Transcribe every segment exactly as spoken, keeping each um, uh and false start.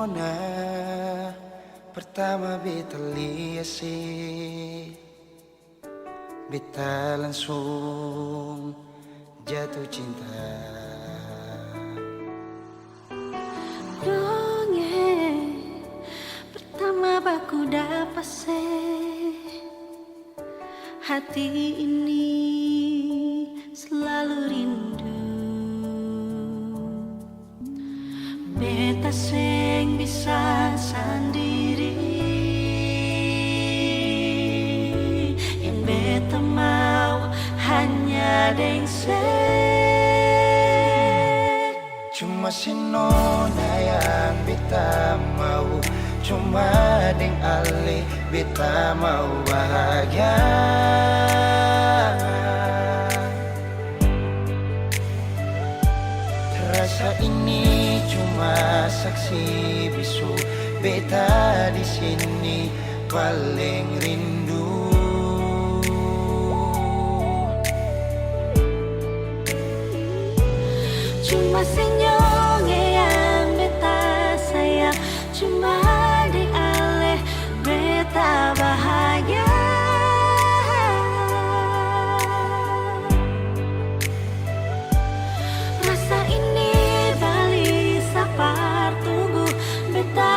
Nona, pertama beta lia se, beta langsung jatuh cinta. Dong e, pertama baku dapa se, hati ini selalu rindu. Beta seng bisa sandiri, yang beta mau hanya deng se. Cuma si nona yang beta mau, cuma deng ale beta mau bahagia. Rasa ini cuma saksi bisu, beta di sini paling rindu. Cuma senyum yang beta sayang, cuma di ale beta bahagia. Rasa ini balisa par tunggu, beta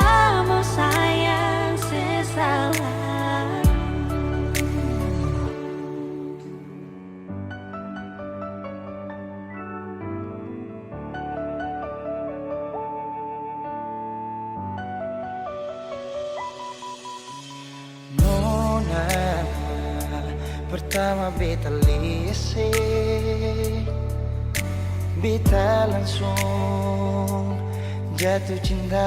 mau sayang se salam. Nona, pertama beta lia se, beta langsung jatuh cinta.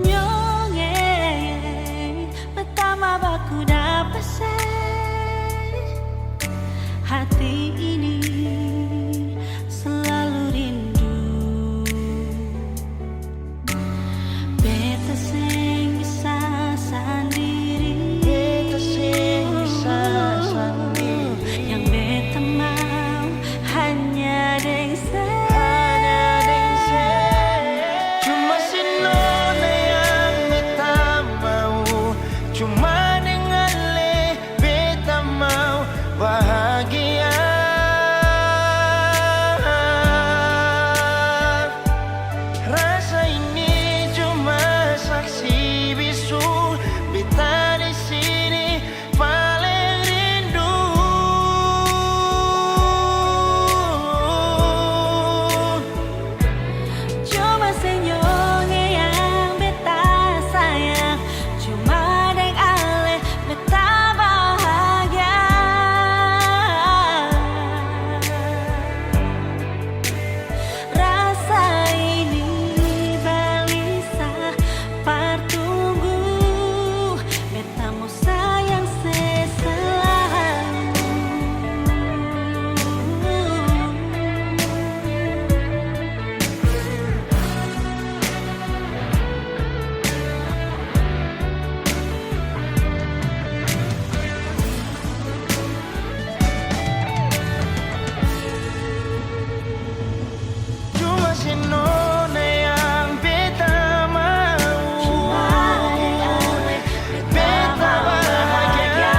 Nyong e, pertama baku dapa se, hati ini selalu rindu. Beta seng bisa sandiri. Beta seng bisa sandiri. Yang beta mau hanya deng se. Hanya deng se. Cuma si nona yang beta mau. Cuma deng ale beta mau bahagia. Rasa ini cuma saksi bisu, beta di sini paling rindu. Cuma senyum yang beta sayang, cuma deng ale beta bahagia. Rasa ini balisa par tunggu, beta mo sayang se slalu. Cuma si nona yang beta mau. Cuma deng ale beta bahagia.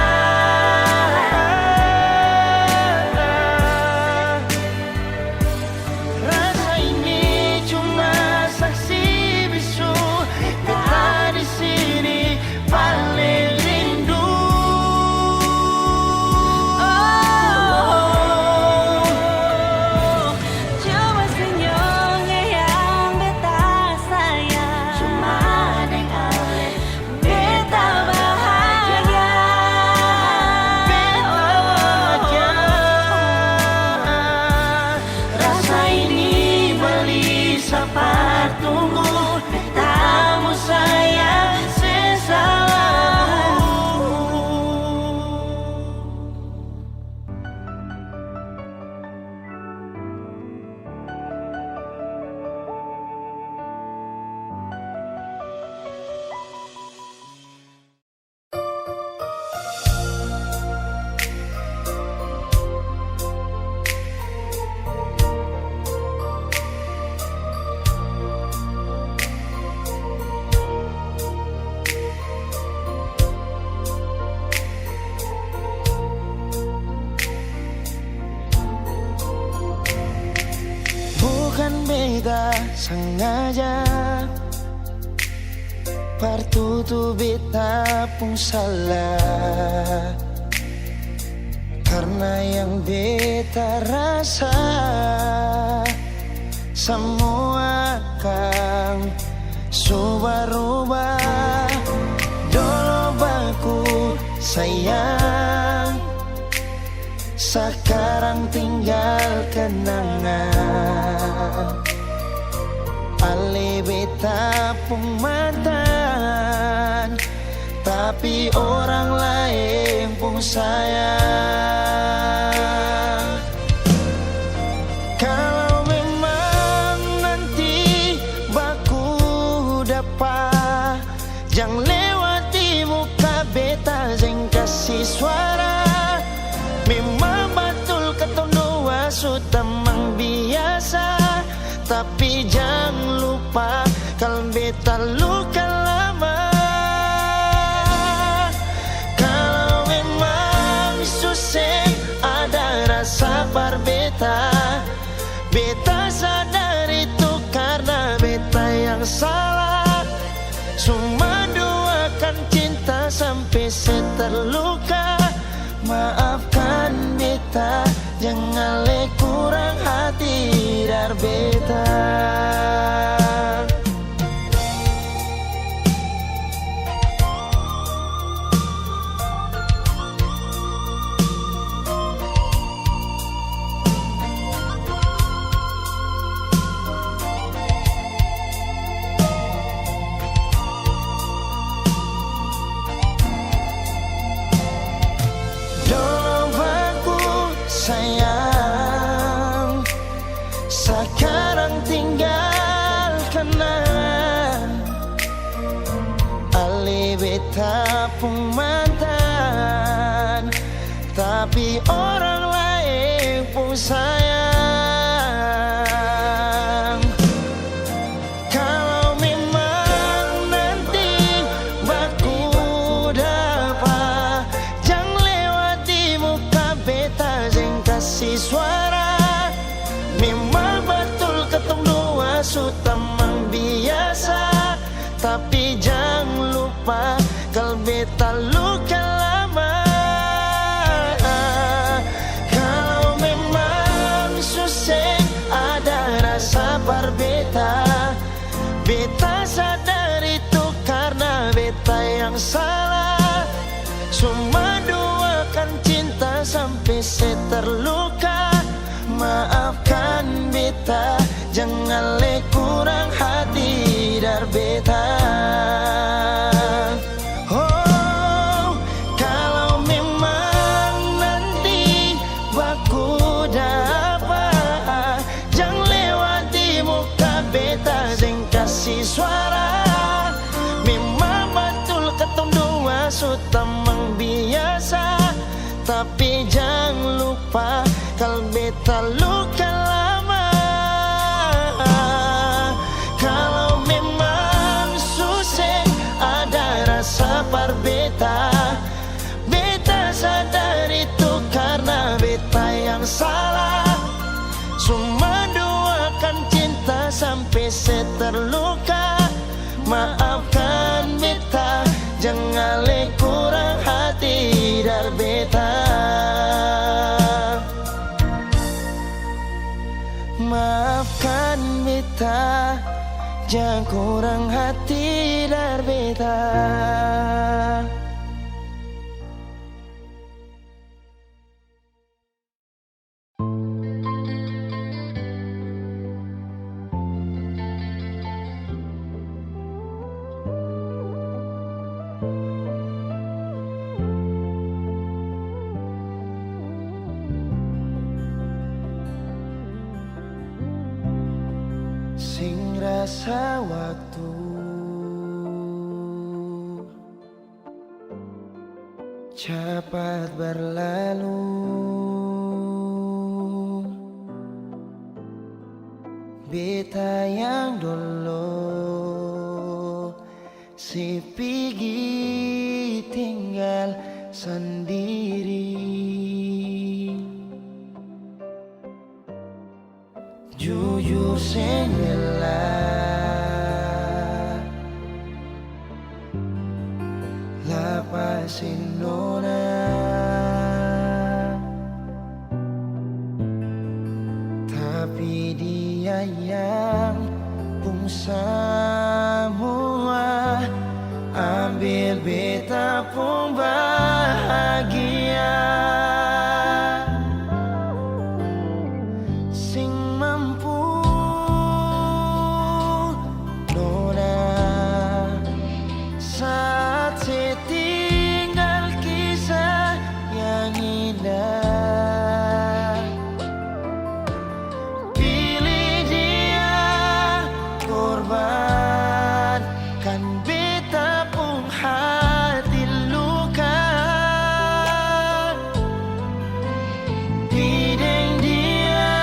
Rasa ini cuma saksi bisu, beta di sini paling rindu. Oh, cuma senyum yang beta sayang. Cuma deng ale beta bahagia. Beta bahagia. Rasa ini balisa par tunggu, beta mo sayang se slalu. Beta sangaja par tutu beta pung salah, karna yang beta rasa samua akang su barubah. Dolo baku sayang, sakarang tinggal kenangan. Ale beta pung mantan, tapi orang laeng pung sayang. Kalau memang nanti baku dapa, jang lewati muka beta, seng kasi suara. Memang batul katong dua su tamang biasa, tapi jang lupa kal beta luka lama. Kalau memang su seng ada rasa par beta, beta sadar itu karna beta yang salah. Su manduakan cinta sampe se terluka. Maafkan beta, jang ale kurang hati dar beta. Dolo baku sayang, sakarang tinggal kenangan. Ale beta pung mantan, tapi orang laeng pung sayang. Kalau memang nanti baku dapa, jang lewati muka beta, seng kasi suara. Memang batul katong dua su tamang biasa, tapi jang lupa kal beta luka lama. Kalau memang su seng ada rasa par beta, beta sadar itu karna beta yang salah. Su manduakan cinta sampe se terluka. Maafkan beta, jang ale kurang hati dar beta. Oh, kalau memang nanti baku dapa, jang lewati muka beta, seng kasi suara. Memang batul katong dua su tamang biasa, tapi jang lupa kal beta luka lama. Kalau memang su seng ada rasa par beta, beta sadar itu karna beta yang salah. Su manduakan cinta sampe se terluka. Maafkan beta, jang ale kurang hati dar beta. Maafkan beta, jang kurang hati dar beta. Seng rasa waktu capat berlalu. Beta yang dolo se pigi tinggal sandiri. Jujur seng rela lapasi nona, tapi dia yang pung samua, ambil beta pung bahagia. Seng mampu nona saat se tinggal kisah yang indah. Pilih dia korbankan beta pung hati luka. Pi deng dia,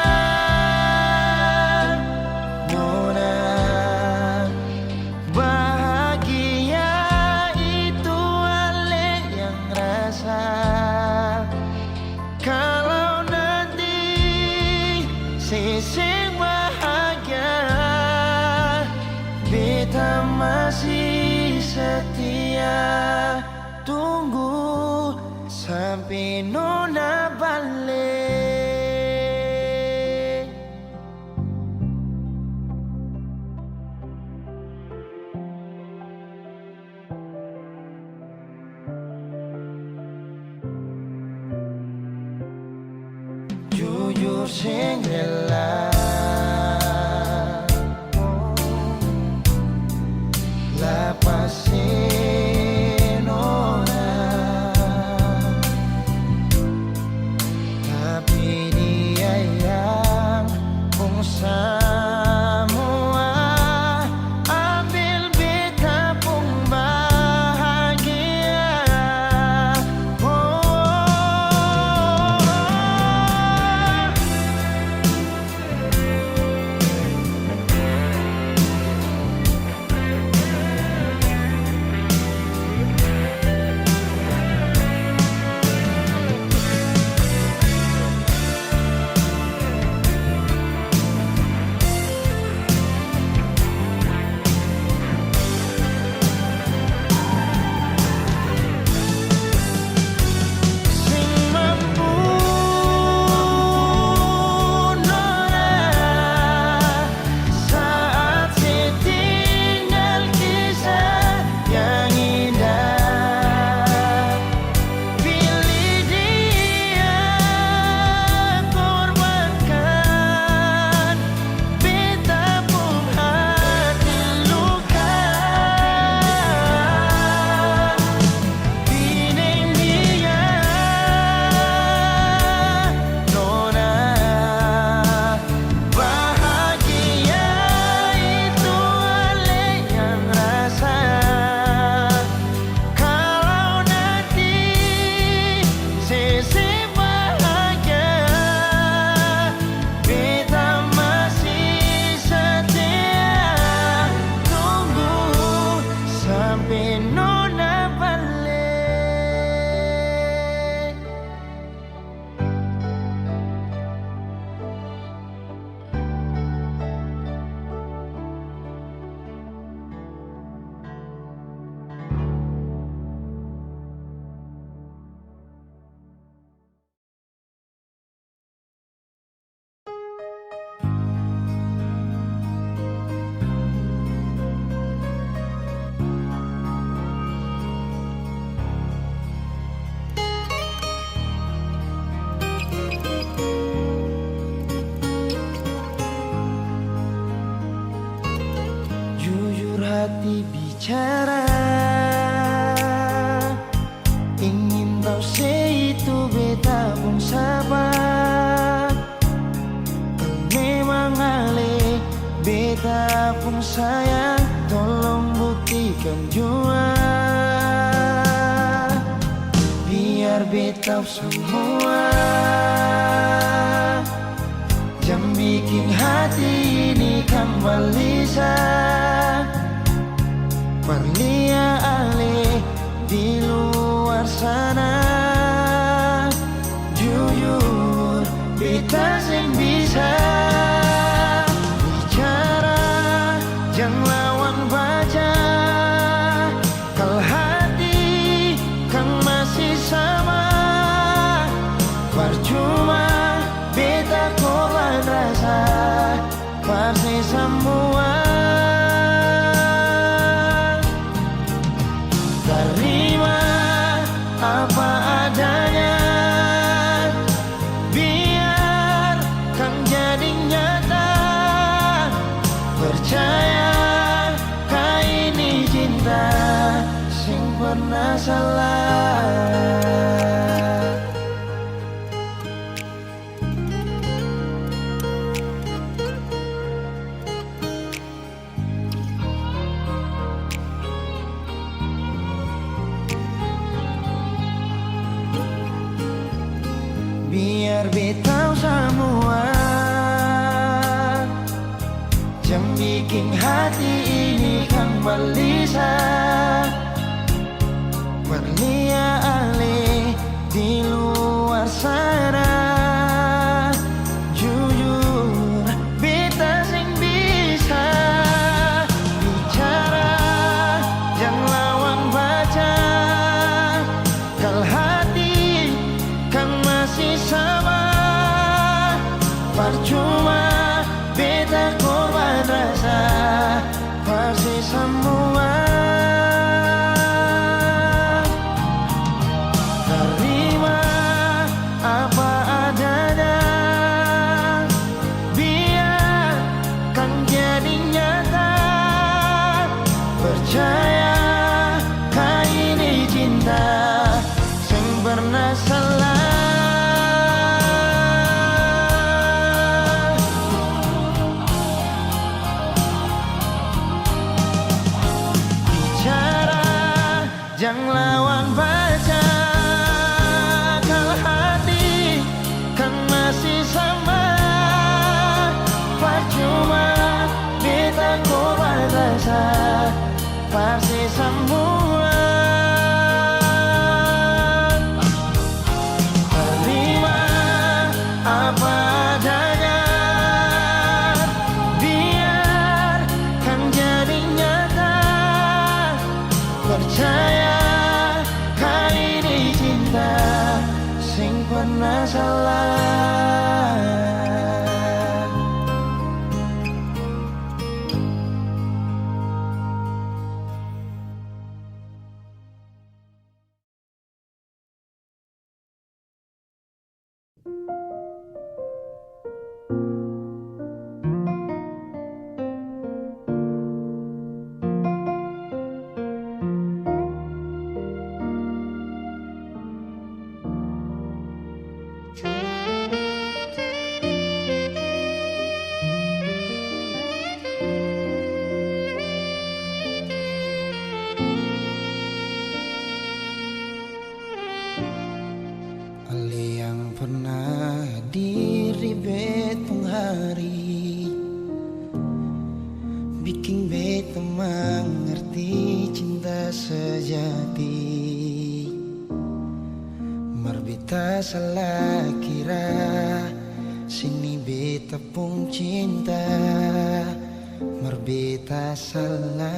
nona. Bahagia itu ale yang rasa. Kalau nanti se seng bahagia, beta masih setia tunggu sampe nona bale. Jujur seng rela lapasi nona. Tapi dia yang pung samua, ambil beta pung bahagia. Oh, oh, oh. Seng mampu nona saat se tinggal kisah yang indah. Pilih dia korbankan beta pung hati luka. Pi deng dia, nona. Bahagia itu ale yang rasa. Kalau nanti se seng bahagia, beta masih setia tunggu sampe nona bale. Jujur hati bicara, ingin tau se itu beta pung sapa. Kalo memang ale beta pung sayang, tolong buktikan jua. Biar beta samua jang biking hati ini kambali sa. Par lia ale di luar sana. Jujur, beta seng bisa. samua. Tarima apa adanya, biarkan jadi nyata. Percaya ka ini cinta seng pernah salah. Biar beta tau samua, jang biking hati ini kang balisa. Parlia ale di luar sana. Jujur, beta seng bisa bicara, jang lawan baca. Kal hati kan masih sama, parcuma beta korban rasa. Pasti samua tarima apa adanya, biarkan jadi nyata. Percaya ka ini cinta seng pernah salah. Bicara, jang lawan baca, kal hati kan masih sama. Parcuma beta korban rasa. Pasti samua tarima apa adanya, biarkan jadi nyata. Percaya ka ini cinta seng pernah salah. Ale yang pernah hadir di beta pung hari, biking beta mangarti cinta sejati. Mar beta salah kira, sini beta pung cinta, mar beta salah.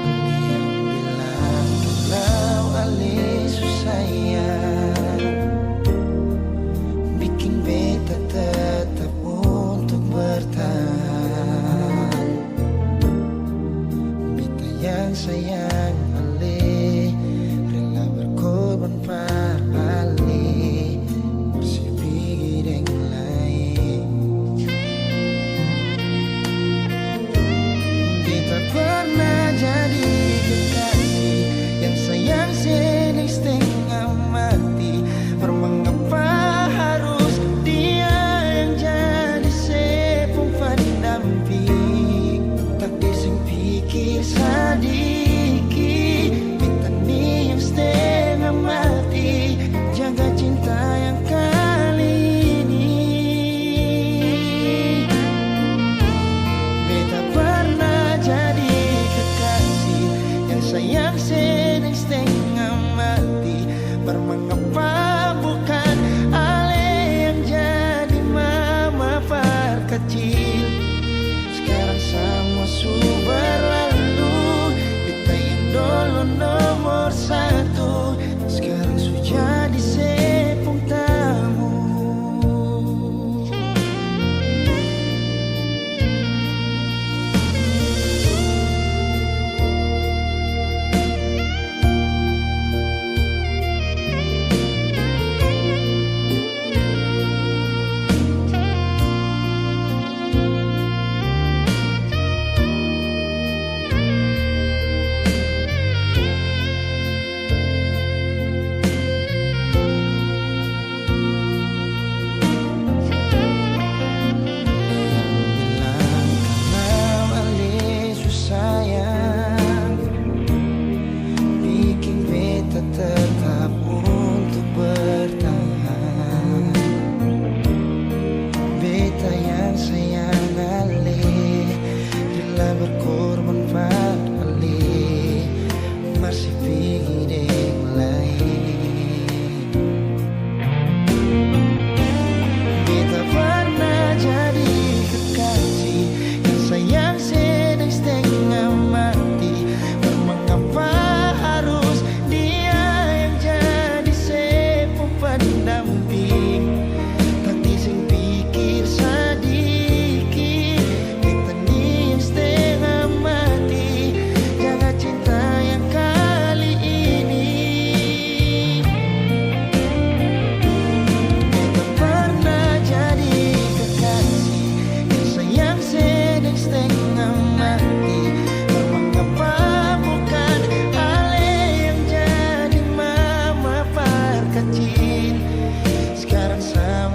Ada yang bilang kalau ale su sayang, biking beta tetap untuk bertahan. Beta yang sayang ale, rela berkorban par ale, par se pigi deng laeng.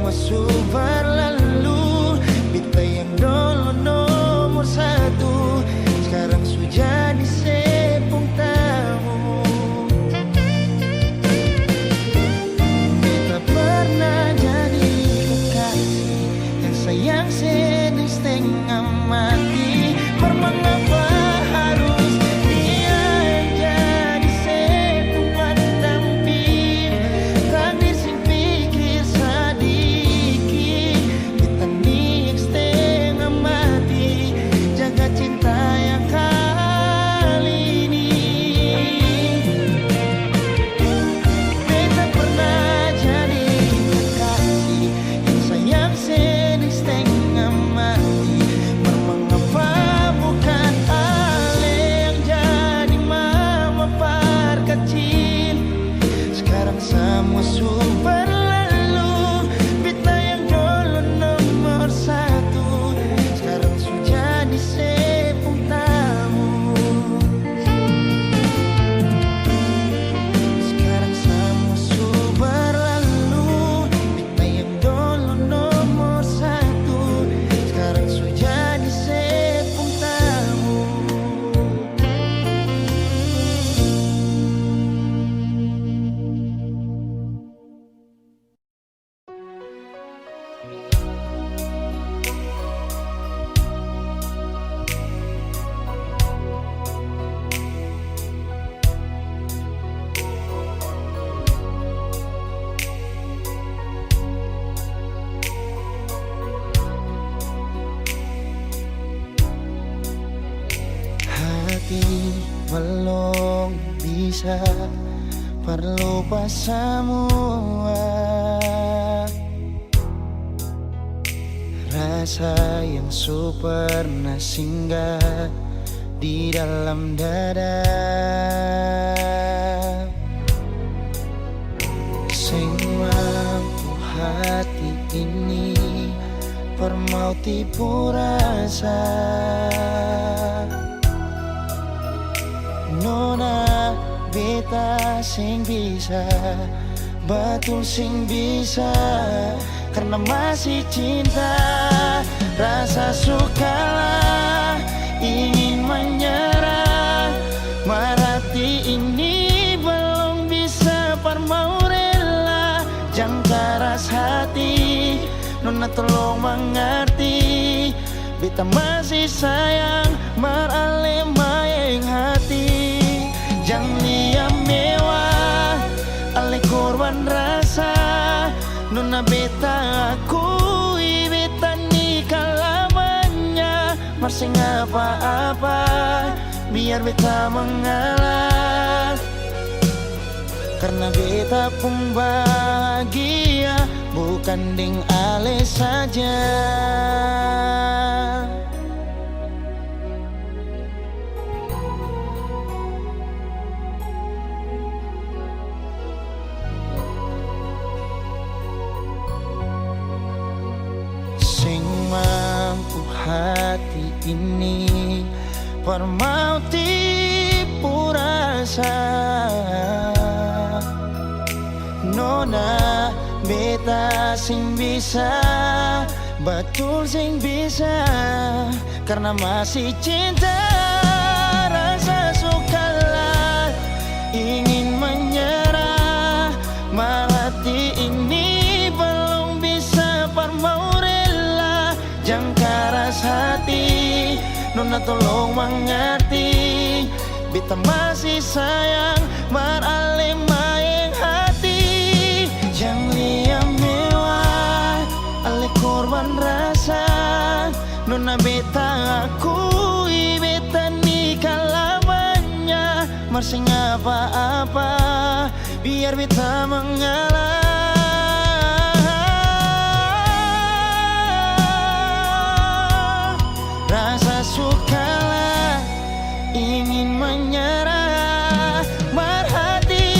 Su berlalu, beta yang dolo nomor satu, skarang su jadi se pung tamu. Beta pernah jadi kekasih yang sayang se deng stenga mati, mar mangapa harus dia yang jadi se pung pendamping? Takdir seng pikir sadiki, beta ni stenga mati, jaga cinta yang kali ini. Beta pernah jadi kekasih yang sayang se deng stenga mati, mar mangapa bukan ale yang jadi mama par kacil? Skarang samua su berlalu, beta yang dolo nomor satu, skarang su jadi se pung tamu. Skarang samua su berlalu, beta yang dolo nomor satu, skarang su jadi se pung tamu. Hati balong bisa par lupa samua. Rasa yang su pernah singgah di dalam dada. Seng mampu hati ini par mau tipu rasa. Nona, beta seng bisa, batul seng bisa, karna masih cinta. Rasa su kalah, ingin manyarah, mar hati ini balong bisa par mau rela. Jang karas hati, nona tolong mangarti. Beta masih sayang, mar ale maeng hati. Jang lia mewah, ale korban rasa. Nona beta akui, beta ni kalah banya, mar seng apa-apa, biar beta mangalah. Karna beta pung bahagia bukan deng ale saja. Seng mampu hati ini par mau tipu rasa. Nona, beta seng bisa, batul seng bisa, karna masih cinta. Rasa su kalah, ingin manyarah, mar hati ini balong bisa par mau rela. Jang karas hati, nona tolong mangarti. Beta masih sayang, mar ale maeng hati. Jang lia mewah, ale korban rasa. Nona beta akui, beta ni kalah banya, mar seng apa-apa. Biar beta mangalah. Rasa su kalah, ingin manyarah, mar hati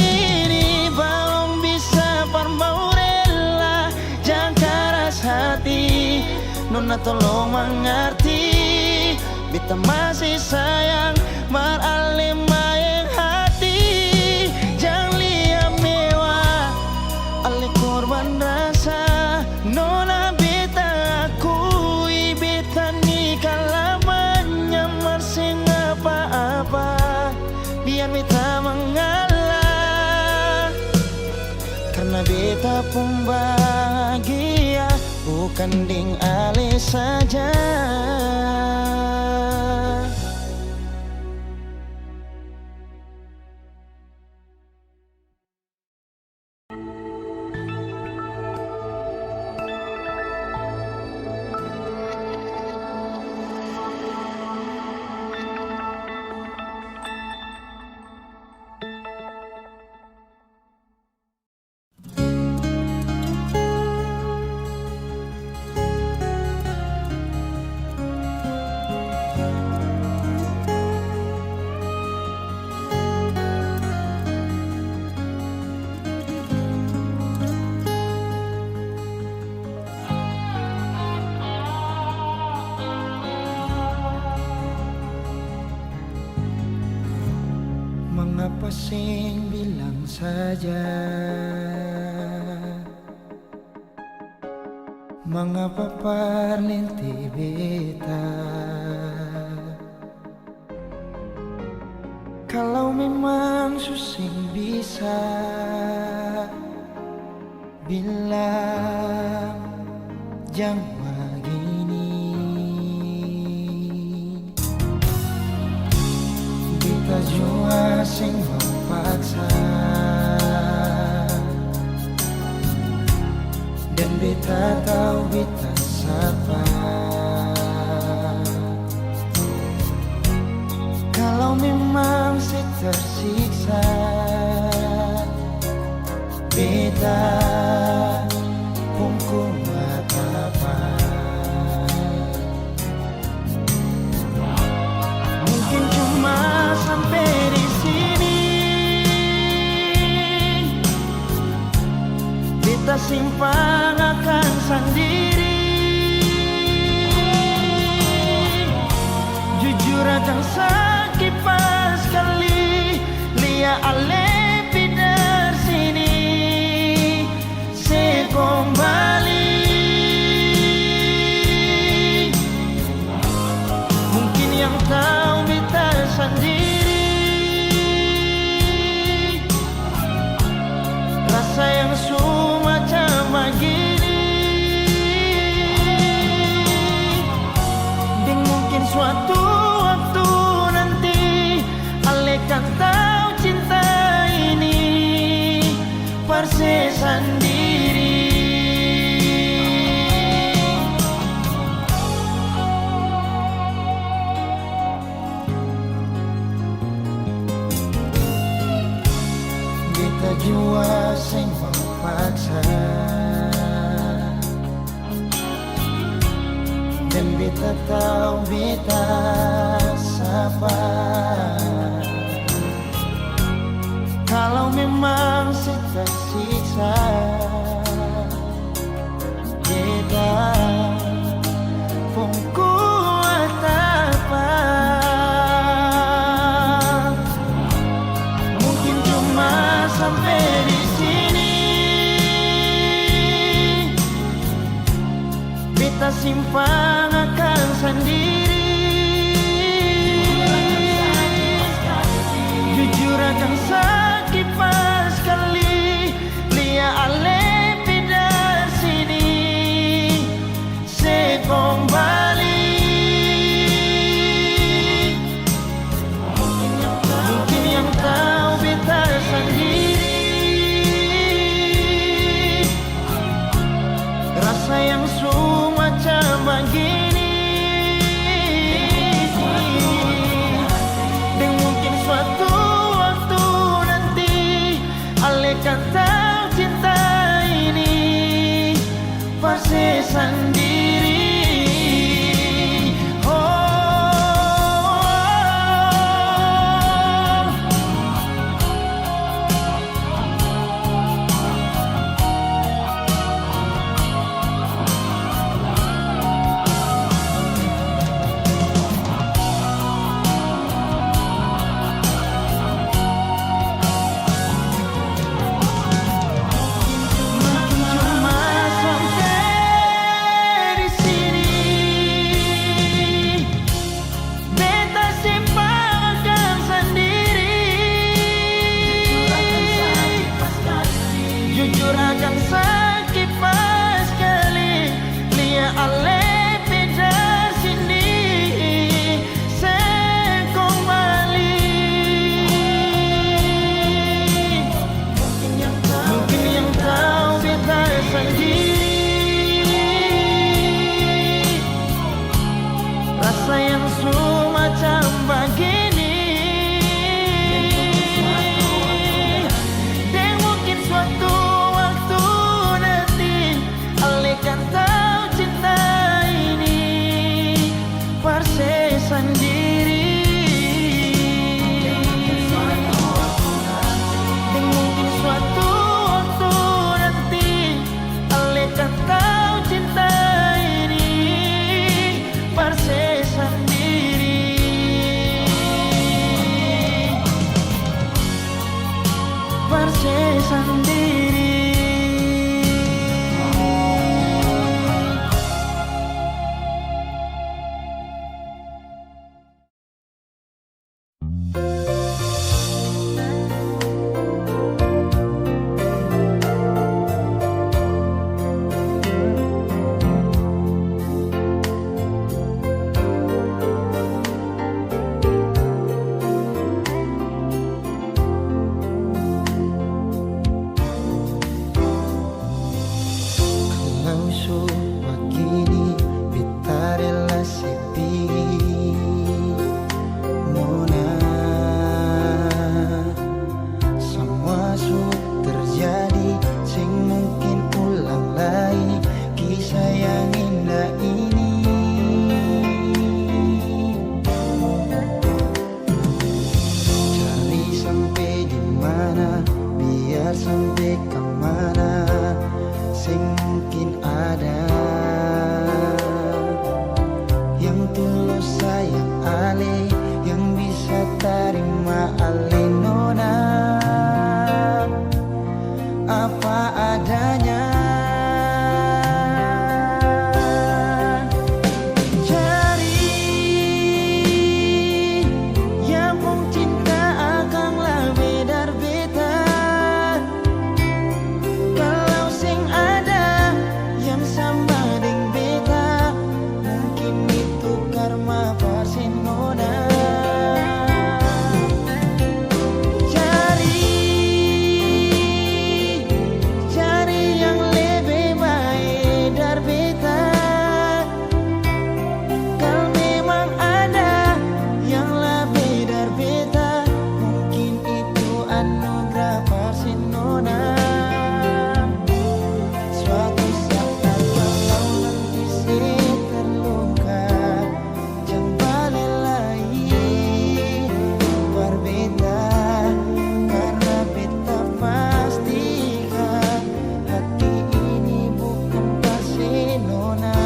ini balong bisa par mau rela. Jang karas hati, nona tolong mangarti. Beta masih sayang, mar ale maeng hati. Jang lia mewah, ale korban rasa. No Kan deng ale saja. Mangapa seng bilang saja? Mangapa parlente beta? Kalau memang su seng bisa, bilang jang bagini. Beta jua seng mau paksa, dan beta tau beta sapa. Kalau memang se tersiksa, beta pung kuat apa? Mungkin cuma sampe di sini, beta simpang akang sandiri. Jujur akang saki paskali, lia ale pi dari sini se kong bali. Mungkin yang tau beta sandiri, rasa yang su macam bagini. Deng mungkin suatu waktu nanti, ale kan tau cinta ini par se sandiri. Beta jua seng mau paksa, dan beta tau beta sapa. Kalau memang se tersiksa, beta pung kuat apa? Mungkin cuma sampe di sini. Beta simpang akang sandiri. Jujur akang saki paskali, lia ale pi dari sini se kong bali. Mungkin yang tau beta sandiri, rasa yang su macam bagini. Deng mungkin suatu waktu nanti, ale kan tau cinta ini par se sandiri. Oh, Kau su bagini, beta rela sepi, nona. Samua su terjadi, seng mungkin ulang lai kisah yang indah ini. Cari sampe di mana, biar sampe kamana, seng mungkin ada yang tulus sayang ale, yang bisa tarima ale, nona, apa adanya. Cari yang pung cinta akang labe dari beta. Kalau seng ada yang sama deng beta, mungkin itu karma par se, nona. Cari, cari yang lebe bae dari beta. Kal memang ada yang labe dari beta, mungkin itu anugerah par se, nona. Suatu saat kalau nanti se terluka, jang bale lai par beta, karna beta pastikan hati ini bukan par se, nona.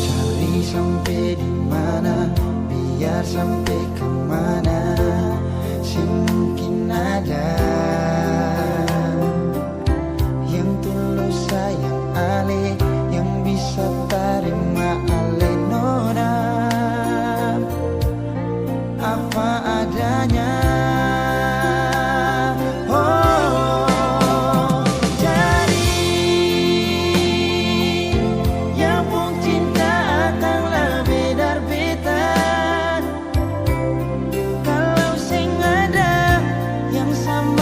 Cari sampe di mana, biar sampe kamana, seng mungkin ada yang tulus sayang ale, yang bisa tarima ale, nona, apa adanya. Oh, cari yang pung cinta akang labe dari beta. Kalau seng ada yang sama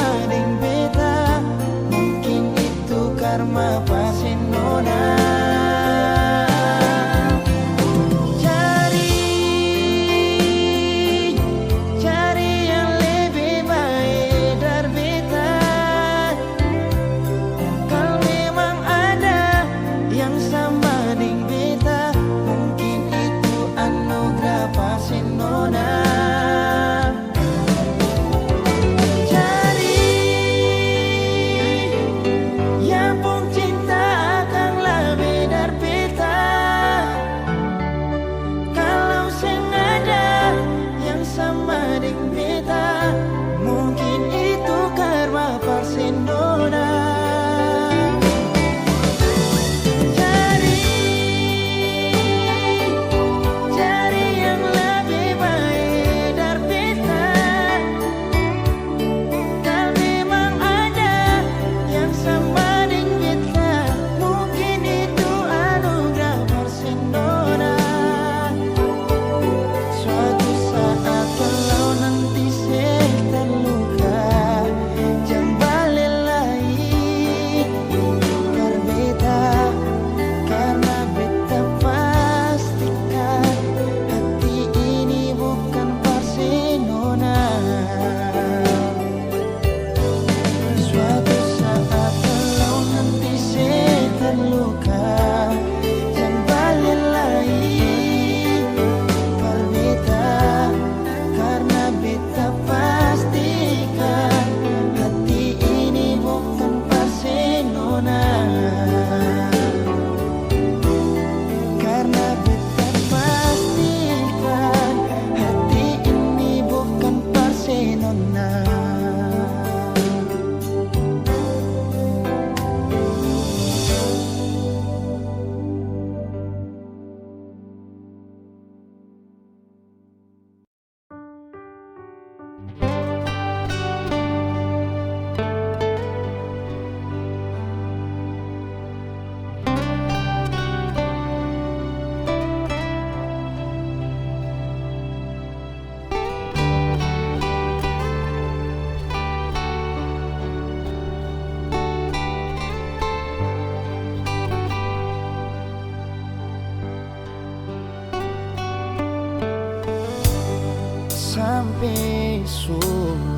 Sampe su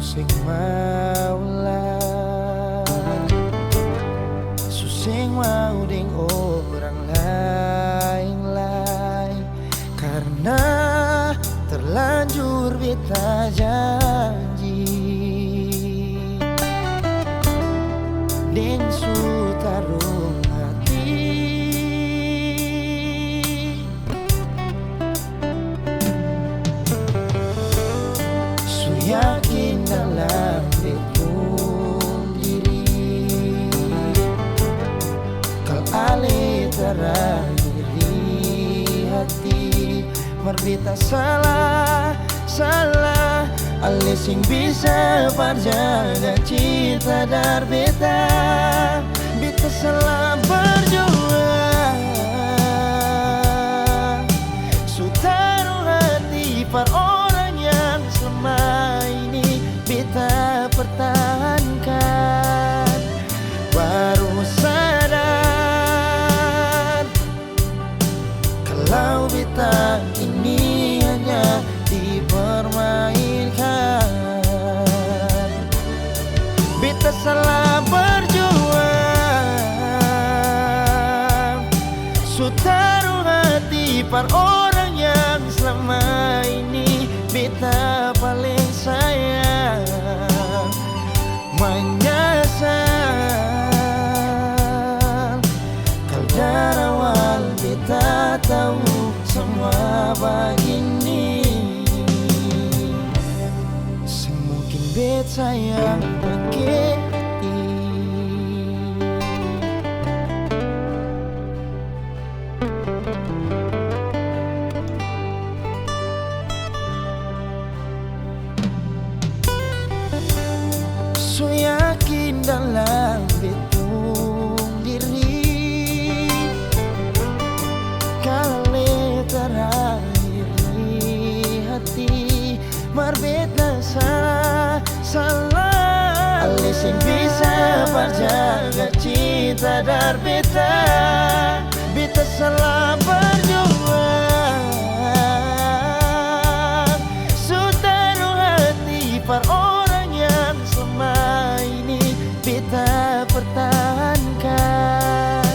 seng mau lai, su seng mau deng orang laeng lai, karna terlanjur beta janji deng su tarung hati. Su yakin dalam beta pung diri, kal ale terakhir di hati. Mar beta salah, salah, ale seng bisa par jaga cinta dari beta. Beta salah berjuang, su taruh hati par orang yang selama ini beta pertahankan. Baru sadar kalau beta ini hanya dipermainkan. Beta salah berjuang, su taruh hati par orang yang selama ini beta paling sayang. Manyasal, kal dari awal beta tau samua bagini. Seng mungkin beta yang pake hati. Su yakin dalam beta pung diri, kal ale terakhir di hati. Mar beta salah, salah. Ale seng bisa par jaga cinta dari beta. Beta salah berjuang, su taruh hati par orang yang selama ini beta pertahankan.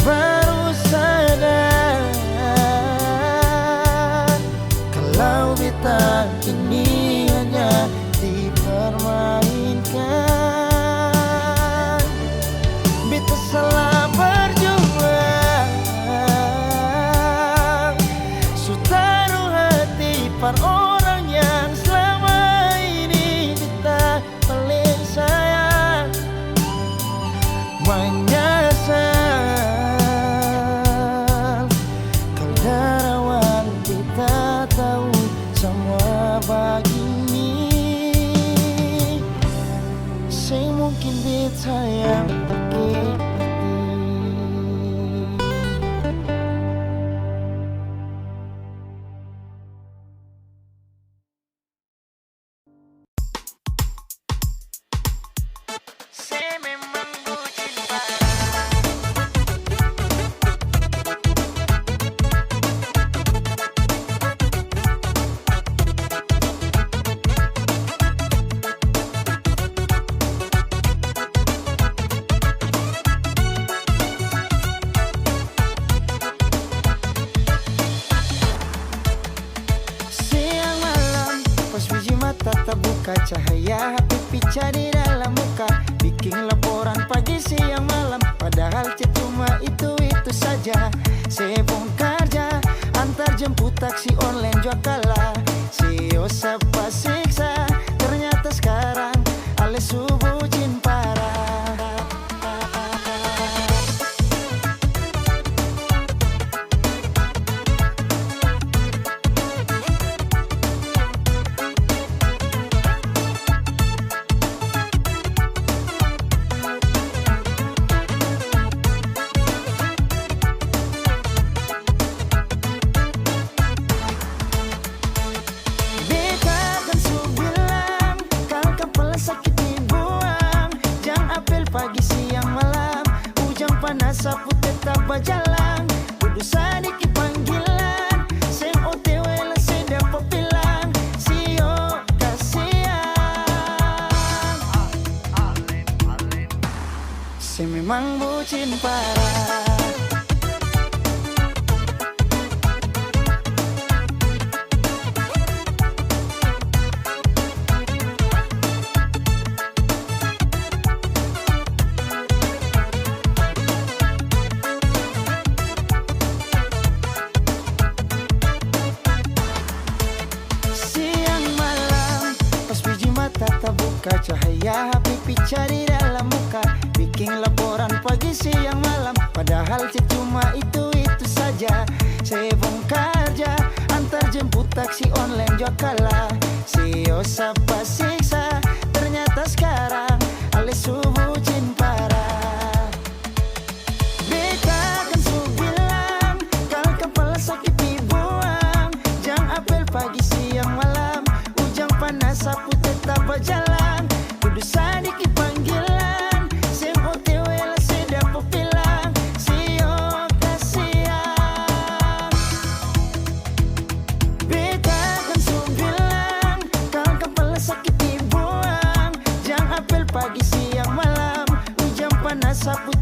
Baru sadar kalau beta ini hanya dipermainkan. Beta salah berjuang, su taruh hati par orang yang selama ini beta paling sayang. Manyasal, kal dari awal beta tau samua bagini. Seng mungkin beta yang pake hati. Se memang bucin parah. Siang malam, pas biji mata tabuka, cahaya H P pica di dalam muka, biking laporan pagi siang malam, padahal chat cuma itu-itu saja. Se bongkar ja, antar jemput taksi online jua kalah. Se osapa siksa, ternyata skarang ale su bucin parah. Beta kan su bilang, kal kapala saki dibuang, jang apel pagi siang malam, ujang panas sapu tetap bajalang, dudu sadiki panggilan, seng O T W la se dapa bilang, si Cin parah. Siang malam, pas biji mata tabuka, cahaya H P pi cari dalam muka, biking laporan pagi siang malam, padahal cuma itu-itu saja. Se bongkar ja, antar jemput taksi online jua kalah. Sio sapa siksa, ternyata skarang ale su bucin parah. Beta kan su bilang, kal kapala saki pi buang, jang apel pagi siang malam, ujang panas sapu tetap bajalang, dudu sadiki panggilan, seng O T W la se dapa pulang, sio kasiang. Beta kan su bilang, kal kapala saki pi buang, jang apel pagi siang malam, ujang panas sapu